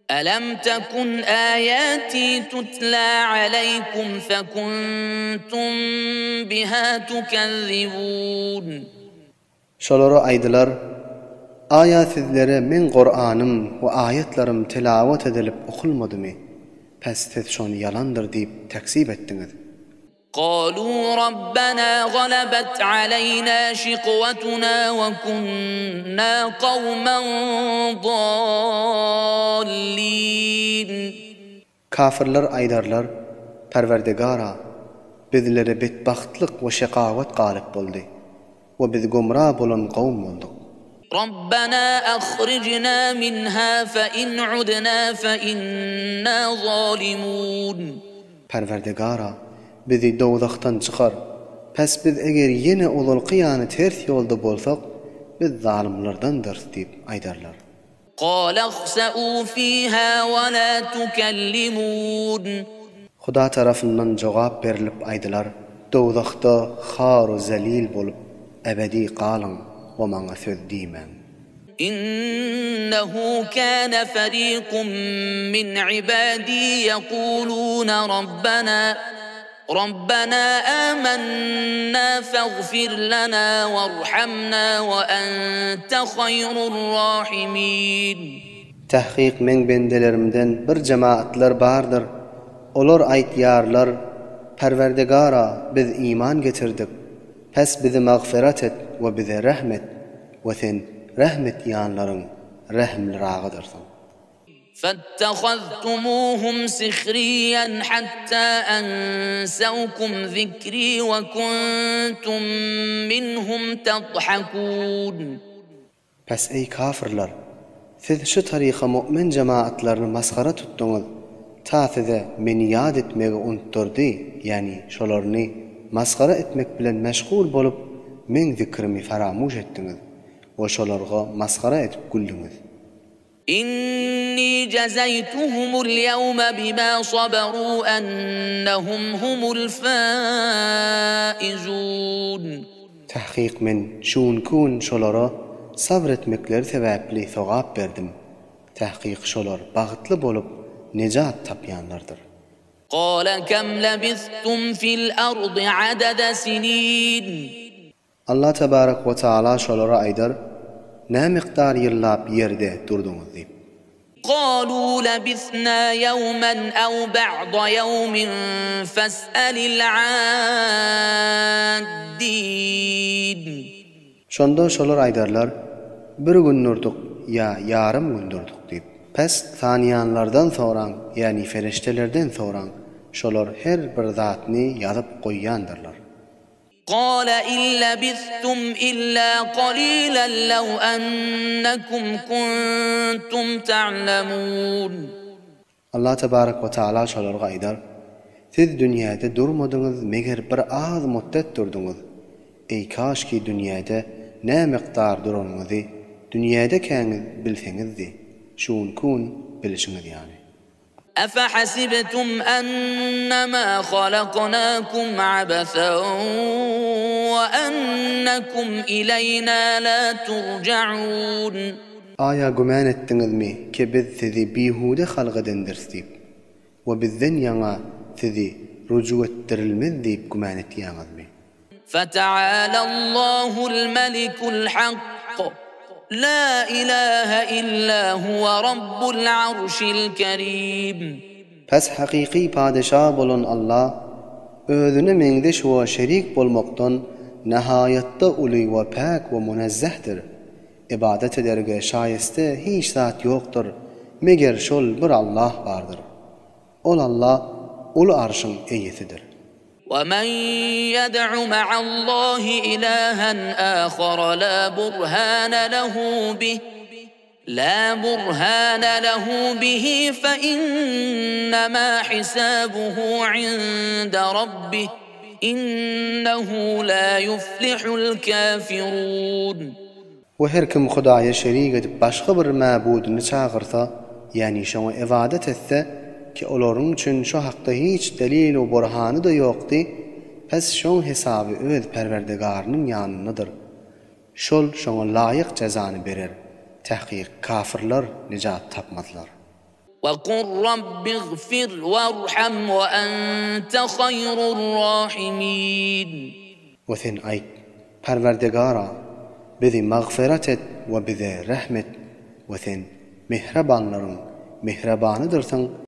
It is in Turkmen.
Elem tekun âyâtî tutlâ aleykum fekuntum bihâ tukezzibûn. Şolara aýdylar, Aýa sizlere Meň Kuranym we aýatlarym telawat edilip okulmadymy? Päs siz şony ýalandyr diýip tekzip etdiňiz. Kalû Rabbenâ galebet aleýnâ şikwetunâ we kunnâ kawmen dâllîn. Kafirler aýdarlar, Perwerdigara! Bizlere betbagtlyk we şekawat galyp boldy we biz gümra bolan kowum bolduk. Rabbena ahrijna minha fe in udna fe inna zalimun. Perwerdigara! Bizi dowzahdan çykar. Päs biz eger ýene ozalky ýaly ters ýolda bolsak, biz zalymlardandyrys diýip aýdarlar. Kâle ihseû fîhâ ve lâ tukellimûn. Huda tarapyndan jogap berlip aýdylar, Dowzahda har-u zelil bolup ebedi galyň we maňa söz diýmäň. Innehu kâne ferîkun min ibâdî yekulûne Rabbena Rabbena âmennâ feğfir lenâ werhamnâ ve ente haýrur râhimîn. Tahkyk meň bendelerimden bir jemaatlar bardyr, olar aýtýarlar, Perwerdigara biz iman getirdik, pes bizi magfyrat et we bize rehm et we sen rehm etýänleriň rehimliragydyrsyň. Fettehaztumuhum sihriýen hatta ensewkum zikrî we kuntum minhum tadhakûn. Pes eý kafyrlar! Siz şu taryka mu'min jemaatlaryny masgara tutduňyz, ta size meni ýat etmegi unutdyrdy, ýäni şolaryny masgara etmek bilen meşgul bolup meň zikrimi faramuş etdiňiz we şolarga masgara edip güldüňiz. Inni jezeýtuhumul ýewme bima saberû ennehum humul fâizûn. Tahkyk men şu günki gün şolara sabr etmekleri sebäpli sogap berdim. Tahkyk şolar bagtly bolup nejat tapýanlardyr. Kâle kem lebistum fil ardy adede sinin. Allah tebarek we taala şolara aýdar, Nä mikdar ýyllap ýerde durduňyz diýip. Kalû lebisnâ ýewmen ew ba'da ýewmin fes'elil âddîn. Şonda şolar aýdarlar, Bir gün durduk ýa ýarym gün durduk diýip. Pes sanaýanlardan soraň, ýagny fereştelerden soraň, şolar her bir zatny ýazyp goýýandyrlar. Kâle in lebistum illâ kalîlen lev ennekum kuntum ta'lemûn. Allah tebarek we taala şolarga aýdar, Siz dünýäde durmadyňyz meger bir az mutdet durduňyz. Eý kaşki dünýäde nä mykdar duranyňyzy dünýädekäňiz bilseňizdi, şu günki gün bilişiňiz ýaly. Efehasibtum ennemâ halaknâkum abesan we ennekum ileýnâ lâ turja'ûn. Aýa gümän etdiňizmi ki biz sizi bihude halk edendiris diýip we bizden ýaňa sizi rujuk etdirilmez diýip gümän etýäňizmi? Feteâlallâhul melikul hakk, lâ ilâhe illâ huve rabbul arşil kerîm. Pes hakyky padeşa bolan Allah, Özüne meňzeş we şerik bolmakdan nahaýatda uly we päk we munezzehdir. Ybadat ederge şaýeste hiç zat ýokdur, meger şol bir Allah bardyr. Ol Allah uly arşyň eýesidir. وَمَن يَدْعُ مَعَ اللَّهِ إِلَٰهًا آخَرَ لَا بُرْهَانَ لَهُ بِهِ لَا بُرْهَانَ لَهُ بِهِ فَإِنَّمَا حِسَابُهُ عِندَ رَبِّهِ إِنَّهُ لَا يُفْلِحُ الْكَافِرُونَ. We her kim Hudaýa şerik edip başga bir mäbudyny çagyrsa, ýagny şoňa ybadat etse, ki olaryň üçin şo hakda hiç delil u burhany-da ýokdy, pes şoň hesaby öz Perwerdigarynyň ýanyndadyr. Şol şoňa laýyk jezany berer. Tahkyk kafyrlar nejat tapmazlar. Wekul Rabbiğfir werham we ente haýrur rahimin. We sen aýt, Perwerdigara, bizi magfyrat et we bize rehm et we sen mähribanlaryň mähribanydyrsyň.